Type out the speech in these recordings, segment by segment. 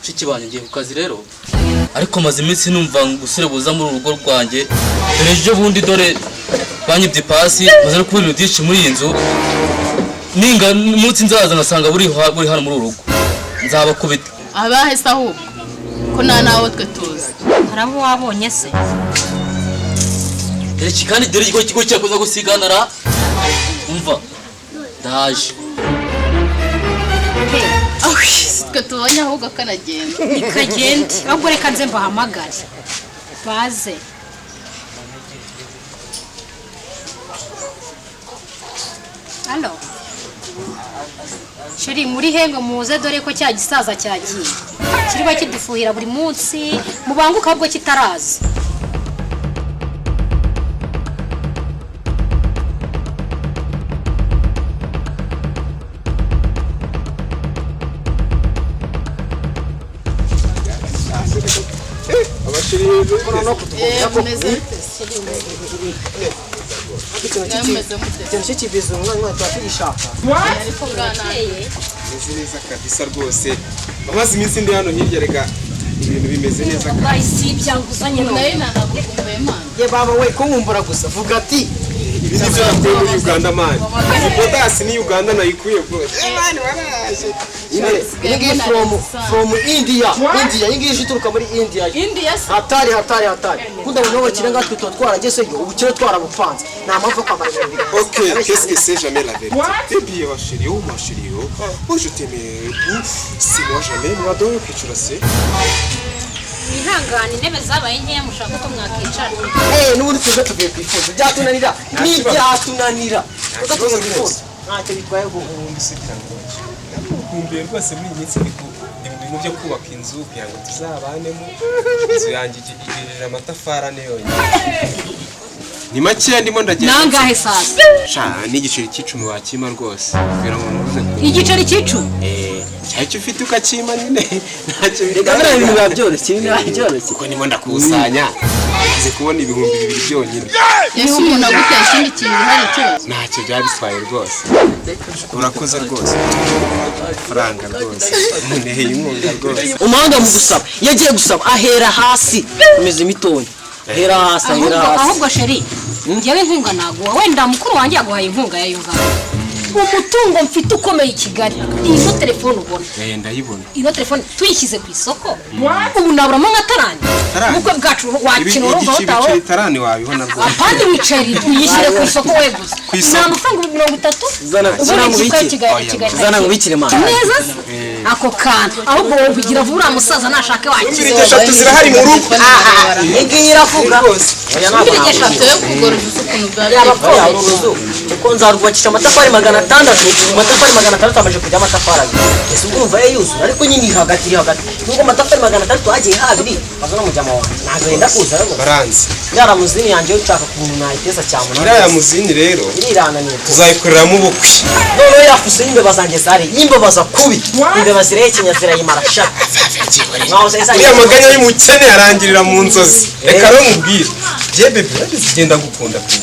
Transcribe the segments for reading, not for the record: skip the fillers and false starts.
Mushiki banjye, ngiye ku kazi rero, ariko maze iminsi numva gusore buza muri uru rugo rwanjye. Dore ejo bundi, dore banyibye ipasi, maze no kubona ibintu byinshi muri iyi nzu. Ninga umunsi nzaza ngasanga buri hano muri uru rugo, nzabakubita. Abahe se ahubwo, ko nta nawo twe tuzi? Hari abo wabonye se? Dore iki kandi, dore ikigo cyakoze gusiganara. Umva, ndaje. Si twe tubonye ahubwo kanagenda. Ikagende ahubwo, reka nze mbahamagare baze. Allo chéri, muri he ngo muze? Dore ko cya gisaza cyagiye kiriba kidufuhira buri munsi. Mubanguka ahubwo kitaraza. Abashiri hejuru. Mumeze mute se? Mumeze mute? Ikintu cy'ikibizo umwana mwana tuba tugishaka. Ariko bwana. Bimeze neza kabisa rwose. Amaze iminsi ndi hano hirya, reka ibintu bimeze neza kabisa. Wallahi si ibyanguzanye none. Nayo nanagukumbuye, mana. Ye baba we, kunkumbura gusa, vuga ati. Ibi ni byo nakuye muri Uganda, man. Iyi potasi ni Uganda nayikuye rwose. Man, waraje. Iyi ngiyi from India, India, iyi ngiyi ituruka muri India. India se? Hatari, hatari, hatari. Kunda abantu b'abakire ngatwe tuba twaragezeyo, ubukire twarabupanze, nta mpamvu yo kwambara ibintu birenze. Ok, qu'est-ce que c'est jamais la vérité? Eh bien, ma chérie, oh ma chérie, oh, oh je t'aime, c'est moi jamais, moi donc, tu le sais. Mwihangane, intebe zabaye nkeya, mushaka ko mwakicara. N'ubundi tuze tuvuye ku ifuso, byatunanira n'ibyatunanira tuze tuvuye ku ifuso, ntacyo bitwaye ubu. Ubundi se kugira ngo ndamukumbuye rwose. Muri iyi minsi ndi mu bintu byo kubaka inzu kugira ngo tuzabanemo. Inzu yanjye igejeje amatafari ane yonyine, ni makeya ndimo ndagenda. Nangahe sasa? Sha, n'igiceri cy'icumi wakima rwose kugira ngo ntuze ku Igiceri cy'icumi? Cyari icyo ufite ukakima nyine, ntacyo. Reka, biriya bintu biba byoroshye, ibintu biba byoroshye. Kuko ndimo ndakusanya, maze kubona 2000 byonyine. Ese umuntu aguteye ikindi kintu, hari ikibazo? Ntacyo byaba bitwaye rwose, urakoze rwose, faranga rwose muneye inkunga rwose. Umuhanga mu gusaba, iyo agiye gusaba ahera hasi, komeza imitonya, ahera hasi, ahera Ahubwo hasi. Ahubwo chéri, njyewe inkunga naguha, wenda mukuru wanjye yaguhaye inkunga ya Uganda. Umutungo mfite ukomeye i Kigali, iyi no telefone ubona. Ndayibona. Ino telefone tuyishyize ku isoko ubu naburamo nka tarani. Tarani? Ubukwe bwacu wakina, urumva utaho. Ibiceri tarani wabibona rwose. Apandi wiceri, uyishyire ku isoko we gusa. Ku isoko. Ni amafaranga 30,000. Zana Ubundi zana igikora nkubikire. kigali Oya, kigali. Zana nkubikire, man. Neza se ako kantu, ahubwo wowe ugira vuba, uriya musaza nashake wakize. Imbirigi eshatu zirahari mu rugo. Iyi ngiyi iravuga. Oya, ntabwo Imbirigi eshatu. Tuwe kugora ubusa ukuntu bwa Yaba uru kuko nzarwubakisha amatafari 600. Amatafari 600 amaze kujya amatafari abiri. Ese ubwo urumva yuzura? Ariko nyine iri hagati, iri hagati, nubwo amatafari 600 hagiye habiri aza n'umujyama wanjye ntabwo yenda kuza rwose. Baranzi. Iriya muzini yanjye yo nshaka ukuntu nayiteza cyamunara. Iriya muzini rero irirananiye rwose. Tuzayikoreramo ubukwe. Noneho yafuso y'imbeba zanjye zari y'imbeba kubi, imbeba zirahekenya, zirayimara sha. Nkaho zari Uriya maganya y'umukene yarangirira mu nzozi. Reka rero mubwire bye bébé, urabizi genda gukunda pe.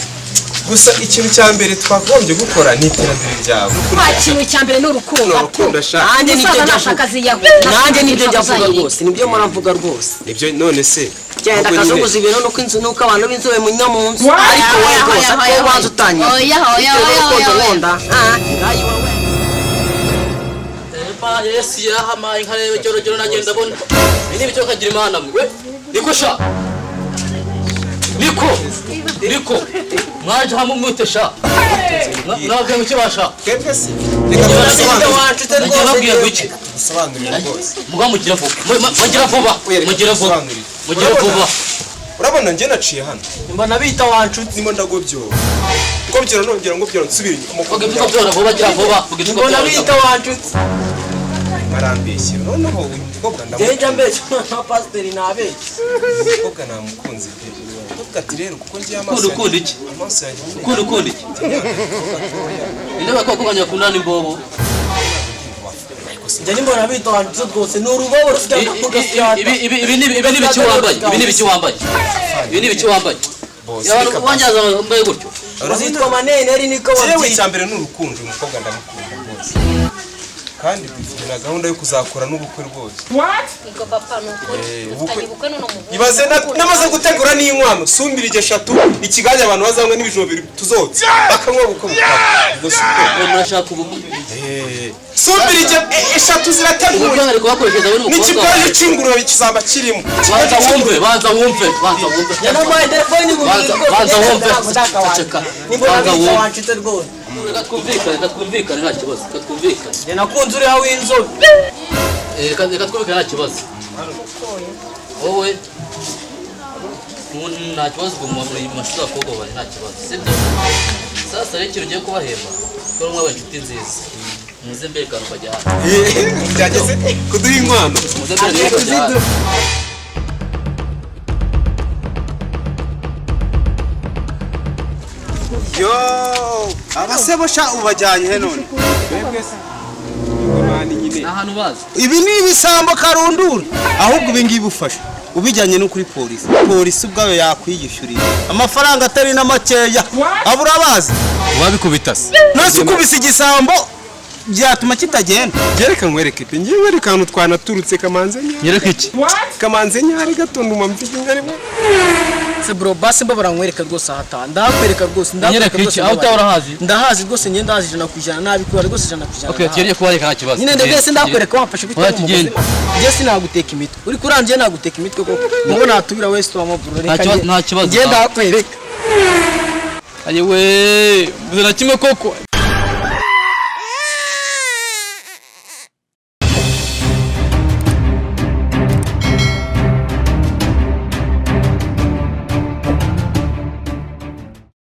Gusa ikintu cya mbere twakagombye gukora ni iterambere ryawe. Nta kintu cya mbere ni urukundo. Ni urukundo sha. Nanjye nibyo Umusaza njya nashaka mvuga. aziyahura. Nanjye nibyo njya mvuga rwose, nibyo mpora mvuga rwose. Nibyo, none se Genda ahubwo nyine- kazunguza ibintu nuko inzu nuko abantu b'inzobe munywa mu nzu, ariko wowe rwose, ariko wowe ubanza utanyiye Oya, oya, bitewe oya, n'urukundo oya, oya. nkunda. Ah, ngaho iwawe. Yesu yarahamaye nkareba icyoro nagenda ndabona ibi ni ibicyo kagira Imana mwe. Niko sha, niko niko mwaje hamwe mwite sha, nababwiye ngo ikibasha. Twebwe se reka Ibyo tugusobanurire. wanshuti Nagiye rwose. babwiye ngo iki? Dusobanurire rwose. Muga mugira vuba, mugira vuba, Oya, reka mugira vuba. tugusobanurire. Mugira vuba. Urabona njye naciye hano. Mbona bita wanshuti. Ndimo ndagobyora ngobyora, nongera ngobyora, nsubira inyuma. Vuga ibyo byora vuba, gira vuba, vuga ibyo Mbona byora. bita wanshuti. Barambeshyera. Noneho uyu mukobwa Njya ndamukunda. mbeshya nka pasiteri, nabeshya. Umukobwa namukunze pe. Umukobwa ati rero kuko ngiye amaso Ukunda, ukunda iki? Amaso yanjye nyine. Ukunda, ukunda iki? Indebe ko kuganya kundana imbobo. Njya nimbona bita wanshuti rwose, ni urubobo rusigaye. Ibi ni ibiki wambaye? Ibi ni ibiki wambaye? Ibi ni ibiki wambaye? Boss, Yaba reka wanyaza wambaye gutyo. Uzitwa maneneri niko Jewe babyita. icya mbere ni urukundo. Uyu mukobwa ndamukunda rwose. Kandi dufite na gahunda yo kuzakora n'ubukwe rwose. Ubwo papa, ni ukuri dufitanye ubukwe n'uno muhungu. Ibaze namaze gutegura n'inkwano, sumbirije eshatu, ikigage abantu bazanywe n'ibijumba bibiri tuzotsa bakanywa, ubukwe bukaba ubwo si ubukwe. Murashaka ubukwe? Sumbirije eshatu zirateguye. Ubukwe ari kubakoreshereza wowe n'umukobwa N'ikigage wawe. cy'ingurube kizaba kirimo. Banza wumve, banza wumve, banza wumve. Yanamuhaye telefone ibihumbi Banza, bibiri. banza wumve, ceceka. Banza wumve. Wancitse rwose. Reka twumvikane, reka twumvikane, nta kibazo, reka twumvikane. Njye nakunze uriya w'inzobe. Reka twumvikane, nta kibazo. Wowe nta kibazo, ubwo muri mashuri abakobwa bawe nta kibazo, sibyo? Sasa rero ikintu ugiye kubahemba, kuko mwabaye inshuti nziza, muze mbere kantu kajya hano. Byageze kuduha inkwano. Muze mbere kantu kajya hano. Yo, abasebo sha, ubajyanye he none? Twebwe se imana nyine. Ni ahantu bazi. Ibi ni ibisambo karundura. Ahubwo ibi ngibi ufashe ubijyanye no kuri polisi, polisi ubwayo yakwiyishyurira amafaranga atari na makeya. Abura abazi. Wabikubita se? Nose ukubise igisambo byatuma kitagenda? Gereka nkwereke pe, ngiye nkwereka ahantu twanaturutse. Kamanze nyari. Nyereka iki? Kamanze nyari gato, nduma mfite ingarimo. Se bro, basi mbabara nkwereka rwose ahataha, ndahakwereka rwose, ndahakwereka. Nyereka iki? Rwose Aho mbabarira. utaha urahazi? Ndahazi rwose, njye ndahazi 100%, nabikora rwose 100%. Okay, Ndahazi. tugiye kubareka, nta kibazo. Nyine ndebye se, ndakwereka wamfashe gutya Oya, mu tugende. mugozi. Njye sinaguteka imitwe, uri kurangiye naguteka imitwe koko, ngo natubira wese wama bro, reka. Nta kibazo, Njye nta- ndakwereka. Ayewe, mbuze na kimwe koko.